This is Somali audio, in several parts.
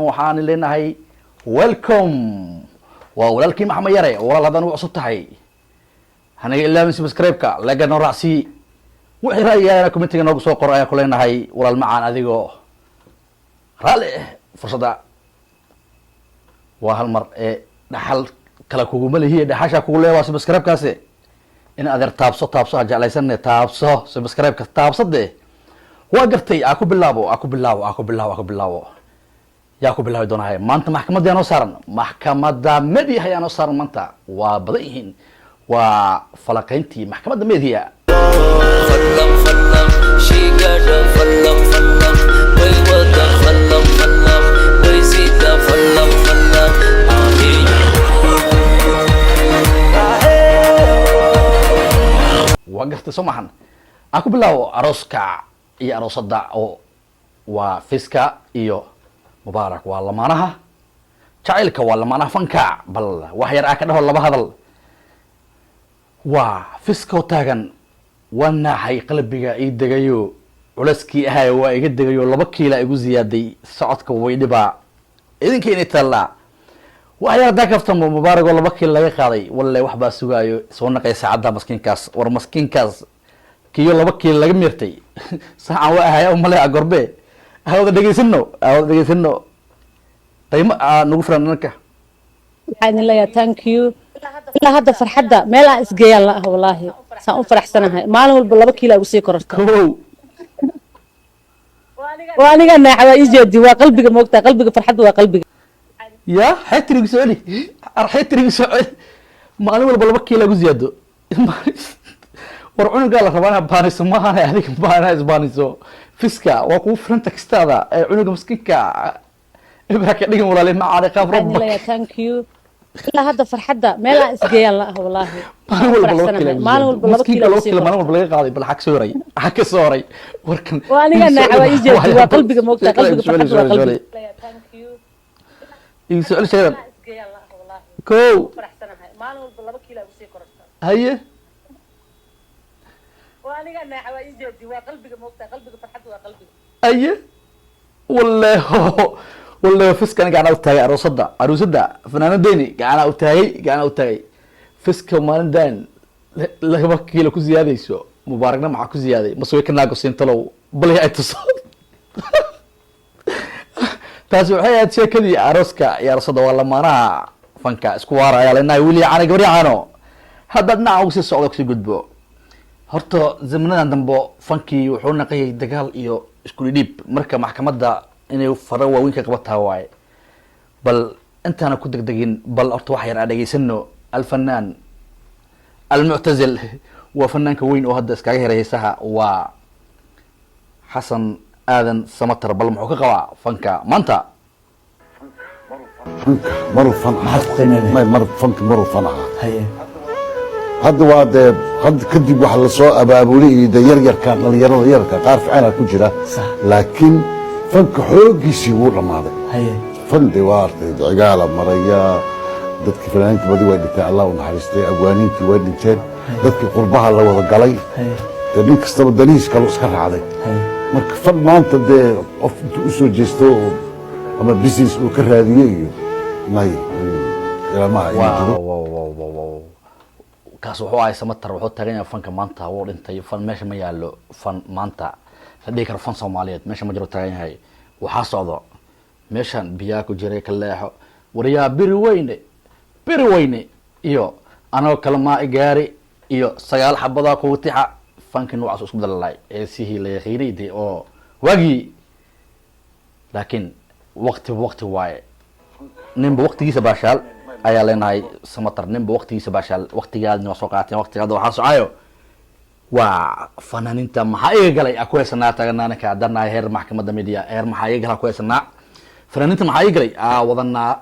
Waxaan leenahay welcome. Waa walaalkii Maxamed Yare. Walaal, haddaan ugu cusub tahay, hanaga ilaawin subscribe-ka, like noo raacsii, wixii ra'yigaana commentiga noogu soo qor ayaa ku leenahay. Walaal macaan, adigoo raalli ah, fursadda waa hal mar ee dhaxal kale kuguma lihiye, dhaxashaa kugu leeya waa subscribe-kaasi. In adeer taabso, taabso, ha jeclaysane, taabso subscribe-ka, taabsade. Waa gartay. Aa ku bilaabo, aa ku bilaabo, aa ku bilaabo, aa ku bilaabo. Yaa ku bilaabi doonahay maanta? Maxkamadda yaa noo saaran, maxkamadda media ayaa noo saaran maanta. Waa badan yihiin, waa falaqayntii maxkamadda media. Fallam fallam, she got a fallam fallam, way wada fallam fallam, way sida fallam fallam, ah. Waa gartay, soo maxan? Aan ku bilaabo arooska iyo aroosada oo waa Fiska iyo Mubaarak. Waa lamaanaha jacaylka, waa lamaanaha fanka. Bal wax yar ah ka dhaho laba hadal. Waa Fiskoo taagan: "Waa naaxay, qalbiga ii degayo, culeyskii ahay waa iga degayo, 2 kiila igu ziyaaday, socodka way dhibaa." Idinka inay taallaa. Wax yar haddaa kaftamo, Mubaarag oo 2 kiilo laga qaaday, walle wax baa sugaayo. Soo naqay saacadda maskiinkaas. War maskiinkaas kiyo 2 kiilo laga miirtay saacan waa ahaya umale gorbe. Hawada dhegeysano, hawada dhegeysano, daymo aa nagu filan nanka. Waxaan idin leeyahay thank you. Ilaa hadda farxadda meel aan isgeeyaan la ah. Wallaahi saan u faraxsanahay, maalin walba 2 kiilo igu sii kororta. Kow. Waa aniga naaxa, waa ii jeedi, waa qalbiga moogtaa, qalbiga farxadda waa qalbiga. Ya xetrigu soo celi, ar xetrigu soo celi. Maalin walba 2 kiilo igu ziyaado. War cunugaa la rabaa inaad baaniso, maahane adiga baana isbaaniso. Fiska waa kugu filanta kastaada ee cunuga maskiinka ibra ka dhigan. Walaali macaali qaab Waxaan idin rabbak. leeyahay thank you. Ilaa hadda farxadda meel aan isgeeyaan la ah. Wallaahi Maalin walba 2 kiilo. Maalin walba 2 maskiinka kiilo 2 kiilo maalin walba laga qaaday. Bal xag soo horay, xag ka soo horay warkan. Waa aniga naaxa, waa ii jeedi, waa qalbiga moogtaa, qalbiga farxadda waa qalbiga. Igu soo celi sheegan. Kow. Maalin walba 2 kiilo igu sii kororta. Haye. Waa aniga naaxa, waa ii jeedi, waa qalbiga moogtaa, qalbiga farxadda waa qalbiga. Aye, walleho walleho, Fiskana gacnaa u taagay. Aroosada, aroosada fanaanadeyni gacanaa u taagay, gacanaa u taagay. Fiska maalin daan 2 kiilo ku ziyaadayso, Mubaaragna maxaa ku ziyaaday? Mase way ka naago siintalow bal ay tuso. Taasi waxay ahayd sheekadii arooska iyo aroosada. Waa lamaanaha fanka, isku waara ayaa leenahay, wiil iyo caano, gabar iyo caano. Hadda dhinaca ugu sii socdo, kusii gudbo. Horta zamanadan dambo fankii wuxuu naqayay dagaal iyo isku dhidhiib. Marka maxkamadda inay faro waaweyn ka qabataa waaye. Bal intaana ku degdegin, bal horta wax yar aan dhegeysano. Alfanaan almuctazil waa fanaanka weyn oo hadda iskaga heray heesaha, waa Xasan Aadan Samatar. Bal muxuu ka qabaa fanka maanta? Fanka maruu fan Maxaad ku qiimeynay? May, mar fanka maruu fan ahaa. Haye. Hadda waa dee, hadda kadib waxa lasoo abaabulay iyo dee yaryarka, dhalinyarada yararka qaar ficana ku jira. Laakiin fanka xooggiisii wuu dhammaaday. Haye. Fan dee waa artay, cigaala maraya, dadkii fanaaniinta badi waa dhinteen, Allah u naxariistay, abwaaniintii waa dhinteen, dadkii qurbaha la wada galay. Haye. Dee nin kastaba danihiis kaloo iska raacday. Haye. Marka fan maanta dee qof intuu usoo jeesto oo ama business uu ka raadiyo iyo may, ilamaha inuu jiro. Wow. Kaas wuxuu ahay Samatar. Wuxuu taagan yahay fanka maanta wuu dhintay, fan meesha ma yaalo, fan maanta la dhihi karo fan Soomaaliyeed meesha ma jiro taagan yahay. Waxaa socdo meeshan biyaa ku jiray, ka leexo waryaa, biri weyne, biri weyne iyo anagoo kale maa igaari iyo sagaal xabadaa kugu tixa. Fankii noocaas isku dalalay heesihii la yaqiinay dee oo waagii, laakiin waqtiba waqti waaye, ninba waqtigiisa baashaal ayaa leenahay. Samatar, ninba waqtigiisa baashaal, waqtigaadna waa soo qaateen. Waqtigaada waxaa socayo waa fanaaniinta. Maxaa iga galay aa ku haysanaa taaganaanaka haddanahay heer maxkamadda media, heer maxaa iga galaa ku haysanaa fanaaniinta, maxaa iga galay aa wadanaa.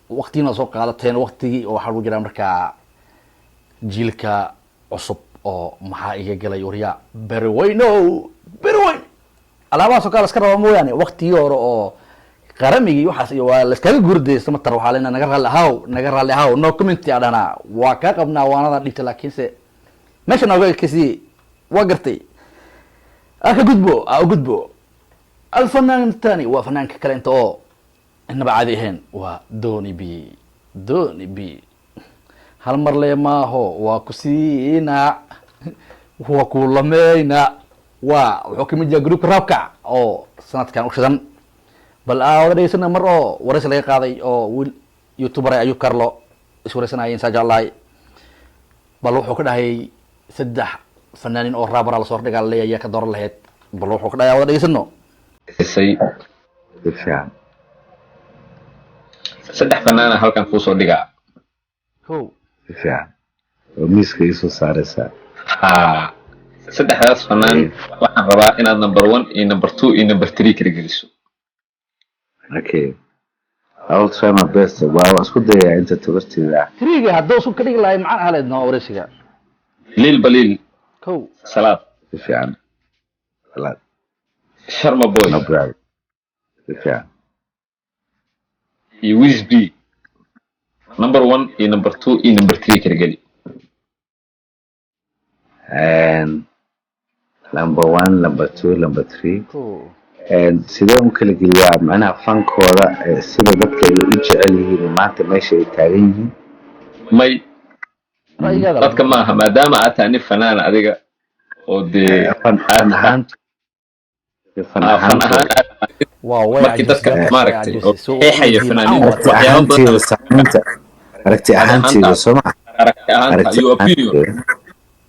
Waqtigiina waa soo qaadateen, waqtigii oo waxaa lagu jiraa markaa jiilka cusub oo maxaa iga galay waryaa, beri weyno, beri weyn, alaabahaas oo kale laska rabaa mooyaane. Waqtigii hore oo qaramigii waxaas iyo waa laskaga gurday. Samatar waxaa leenahay naga raalli ahaw, naga raalli ahaw, no comment aa dhahnaa, waa kaa qabnaa waanada dhigta, laakiinse meesha nooga ekasi. Waa gartay. Aa ka gudbo, aa u gudbo alfanaan tani, waa fanaanka kale inta oo Inaba caadi ahayn waa Doni B. Doni B hal mar le maaho, waa ku siinaa, waa ku lameynaa, waa wuxuu kamid yahay groupka raabka oo sanadkan u shidan. Bal aa wada dhegeysana mar oo waraysi laga qaaday oo wiil youtuber Ayub Carlo iswareysanayeen, saa jeclahay. Bal wuxuu ka dhahayay saddex fanaanin oo rapper lasoo hordhigaa laleeyahay, ayaa ka dooran lahayd? Bal wuxuu ka dhahay wada dhegeysano. Say. Si fiican. Saddex fanaana halkan kuusoo dhigaa. Ko. Si fiican oo miiska iisoo saaraysaa. Haa, saddexdaas fanaan waxaan rabaa inaad number one iyo number two iyo number three kala geliso. Okay, I will try my best. Waa isku dayayaa inta tabarteeda ah. Triga hadduu isku ka dhigi lahay macaan ahleed no wareysiga. Liil Baliil. Ko. Salaad. Si fiican, Salaad. Sharma Boy. No problem, si fiican. Iyo Wiz B. Number one iyo number two iyo number three kala geli. And number one, number two, number three. Ko. And sidee u kala geliyaa macnaha fankooda, sida dadka ay u jecel yihiin iyo maanta meesha ay taagan yihiin? May. Ra'yigaada. Dadka maaha, maadaama aad tahay nin fanaana adiga oo dee fan ahaan, fan fan ahaantooda. Ahaan aad Waa way markii dadka cajisay, way maaragtay oo cajisay. Soo qeexaya macaan fanaaniinta waa. Aragti waxyaabo badan. ahaanteyda saamaynta aragti ahaanteyda ahaantaada. Soo ma Aragti ahaanta. Aragti Your opinion.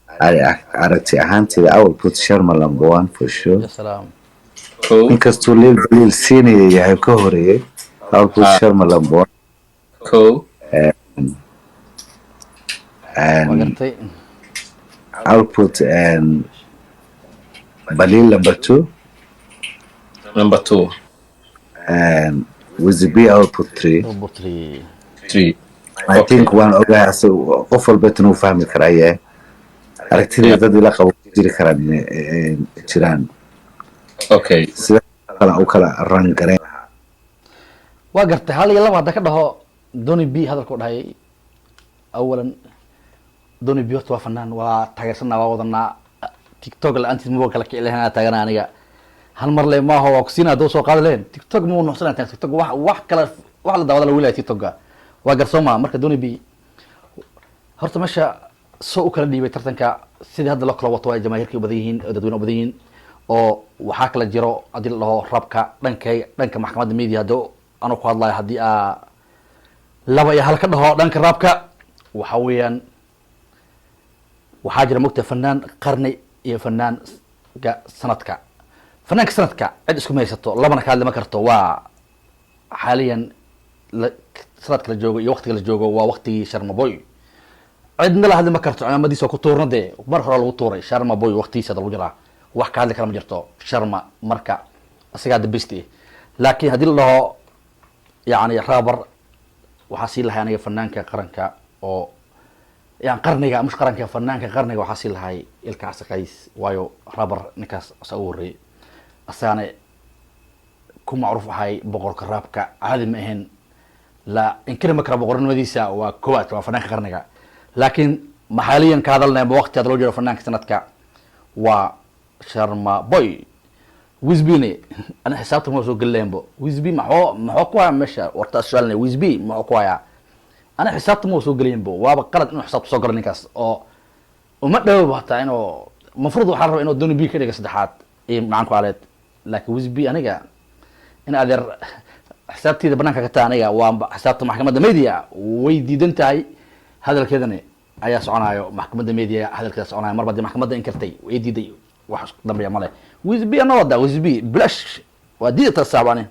ahaanteyda, aragti ahaanteyda, I will put Sharma number one for sure. Ya salaam. Kow. Inkastuu Lil Baliil senior yahay, ka horeeyay, I will put Sharma number one. Kow. Waa And gartay. I will put Balil number two. Number two. And with the B I will put three. Number three. Three. I Okay. think waan ogahay qof walba inuu fahmi karaaye aragtida dad ila qabo jiri karaan jiraan. Sida kala u kala ran gareyn lahaa. Waa gartay. Hal iyo laba hadda ka dhaho Doni B hadalku dhahay. Awalan, Doni B horta waa fanaan, waa taageersanaa, waa wadanaa. TikTok la-aantiis maba kala kici lahayn. Taagana aniga hal mar le maaho, waa kusiina hadduu soo qaadi lahayn. TikTok ma nuxsanaa, TikTok wax kala wax la daawada la wiilaya TikToka waa garsooma. Marka Doni B horta meesha soo u kala dhiibay tartanka sidii hadda loo kala wato, waa jamaahiirka u badan yihiin oo dadweyne u badan yihiin oo waxaa kala jiro haddii la dhaho rabka dhankay dhanka maxkamadda media haddii anuu ku hadlayo, haddii aa 2-1 ka dhaho dhanka raabka, waxa weeyaan waxaa jira mogta fanaan qarni iyo fanaan sanadka. Fanaanka sanadka cid iskuma haysato, labana ka hadli ma karto. Waa xaaliyan sanadka la joogo iyo waqtiga la joogo waa waqtigii Sharma Boy. Cidna la hadli ma karto, cimaamadiisa waa ku tuurna dee, mar hore lagu tuuray. Sharma Boy waqtigiisa hadda lagu jiraa, wax ka hadli kara ma jirto Sharma. Marka isagaa the best eh. Laakiin haddii la dhaho yani rapper, waxaa sii lahay aniga fanaanka qaranka oo yani qarniga, mush qaranka, fanaanka qarniga waxaa sii lahay Ilka Qays. Waayo rapper ninkaas asaa ugu horreeyay, asagaana ku macruuf ahay boqorka raabka. Caadi ma ahayn, la inkiri ma kara boqornimadiisa. Waa koowaad, waa fanaanka qarniga. Laakiin maxaaliyan ka hadalnaya ma waqti hadda loo jiro, fanaanka sanadka waa Sharma Boy. Wisbine ana xisaabta ma soo gelilaynbo. Wisb maxoo ku haya meesha warta su-aalnay, Wisb maxoo ku hayaa? Ana xisaabta ma soo gelaynbo. Waaba qalad inuu xisaabta soo galo ninkaas oo uma dhawaba hataa inuu mafruud waxaa la rabaa inuu Doni B ka dhiga saddexaad iyo macaan ku aleed. Laakiin Wisb aniga in adeer xisaabteeda banaanka ka taa, aniga waa xisaabta maxkamadda media way diidan tahay, hadalkeedani ayaa soconayo. Maxkamadda media hadalkeeda soconayo marba dee maxkamadda inkirtay, way diiday, wax isku dambeeya male. Wisb ana wada Wisb bilash waa diidata saabani.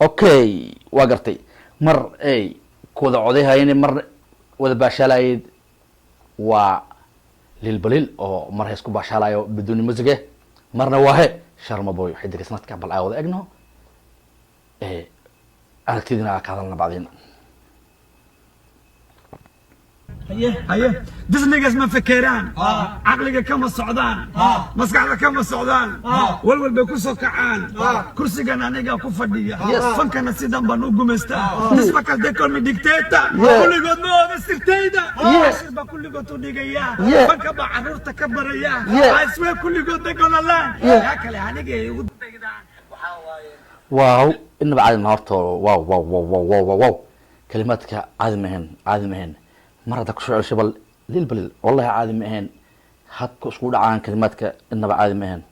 Okay, waa gartay. Mar ay kuwada codayhayeen, mar wada baashaalayeed, waa Lil Baliil oo mar hees ku baashaalayo biduuni musige, marna waa he Sharma Boy xidiga sanadka. Bal aa wada egno, aragtidina ka hadalna bacdin. Haye, disnigas ma fekeraan, caqliga kama socdaan, maskaxda kama socdaan, walwal bay ku soo kacaan. Kursigan aniga ku fadhiya, fankana sidan baan u gumaystaa. Dismakal they call me dictator. Kulligood ma oga sirtayda, cashir baa kulligood u dhigaya, fanka baa carruurta ka baraya. I swear kulligood they gonna learn. Yaa kale aniga ay igu daydaan. Wow, inaba caadi ma horta. Wow, wow, wow, wow, wow, wow, wow. Kalimaadka caadi ma ahayn, caadi ma ahayn. Mar hadda kusoo celshay bal Lil Balil, wallahi caadi ma ahayn. Hadku isku dhacaan kalimaadka, inaba caadi ma ahayn.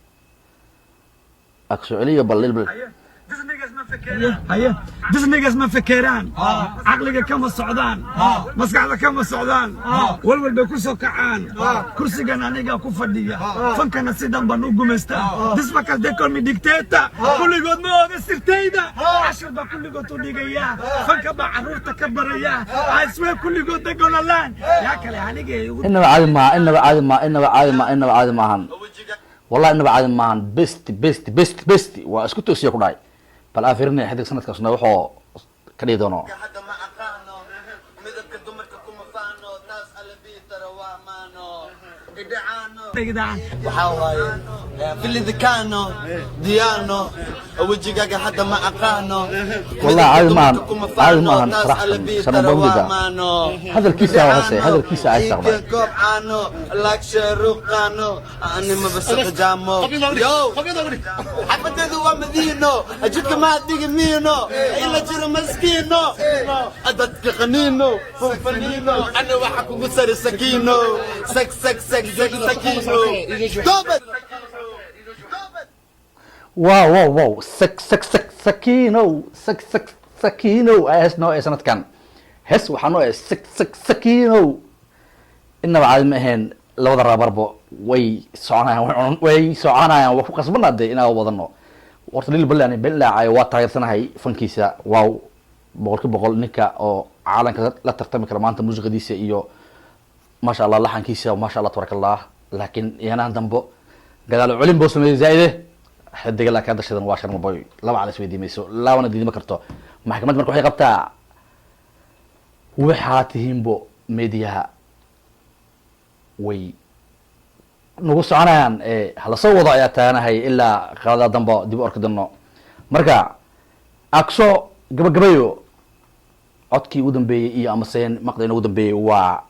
Aa kusoo celiyo bal Lil Balil. Haye, these niggas ma fekeraan, caqliga kama socdaan, maskaxda kama socdaan, walwal bay ku soo kacaan. Kursigan aniga ku fadhiya, fankana sidan baan u gumaystaa. These fuckers, they call me dictator. Kulligood ma oga sirtayda, cashir baa kulligood u dhigaya, fanka baa carruurta ka baraya. I swear, kulligood they gonna learn. Yaa kale aniga igu Inaba caadi maaha, inaba caadi maaha, inaba caadi maaha, inaba caadi maahan. Wallahi inaba caadi maahan. Best, best, best, best. Waa isku toosiya ku dhahay. Bal aan fiirinaya xidig sanadkaasna wuxuu ka dhigi doono. Hadda ma aqaano midabka dumarka, kuma faano taas, alle biitara waa maano idhacaano. Waxaa waaye filidikaano diyaano, wejigaaga hadda ma aqaano. Wallahi caadi maahan, caadi maahan. Saraxtan shanabawdida hadalkiisa hase, hadalkiisa ay saqday. Goob caano lagsharuqaano animaba saqajaamo yo, xafadeedu waa Madiino, jidka maa dhigi miino, ila jiro maskiino, dadka qaniino funfaniino, ana waxa kugu sari sakiino, sag sag sag sag sakiino toobad. Wow, wow, wow. Sak sak sak sakiinow, sak sak sakiinow. Ay hees noo ee sanadkan, hees waxaa noo ee sak sak sakiinow. Inaba caadi ma ahayn. Labada raabarbo way soconayaan, way soconayaan. Waa ku qasbanaa dee inaan wadano. Horta Lil Balli ani been waa taageersanahay fankiisa. Wow, 100%. Ninka oo caalamka la tartami kara maanta, muusiqadiisa iyo maasha Allah laxankiisa, maasha Allah, tabaraka Allah. Laakiin iyanahan dambo gadaal culin buu sameeyey zaaide. Xidiga laakiin hadda shidan waa Sharma Boy. Laba cala isweydiimayso, labana diidima karto maxkamad. Marka waxay qabtaa waxaa tihiinbo mediyaha way nagu soconayaan. Hala soo wado ayaa taaganahay ilaa qalada damba dib u arki doono. Marka akso gabagabayo codkii ugu dambeeyey iyo amaseen maqdayna ugu dambeeyey waa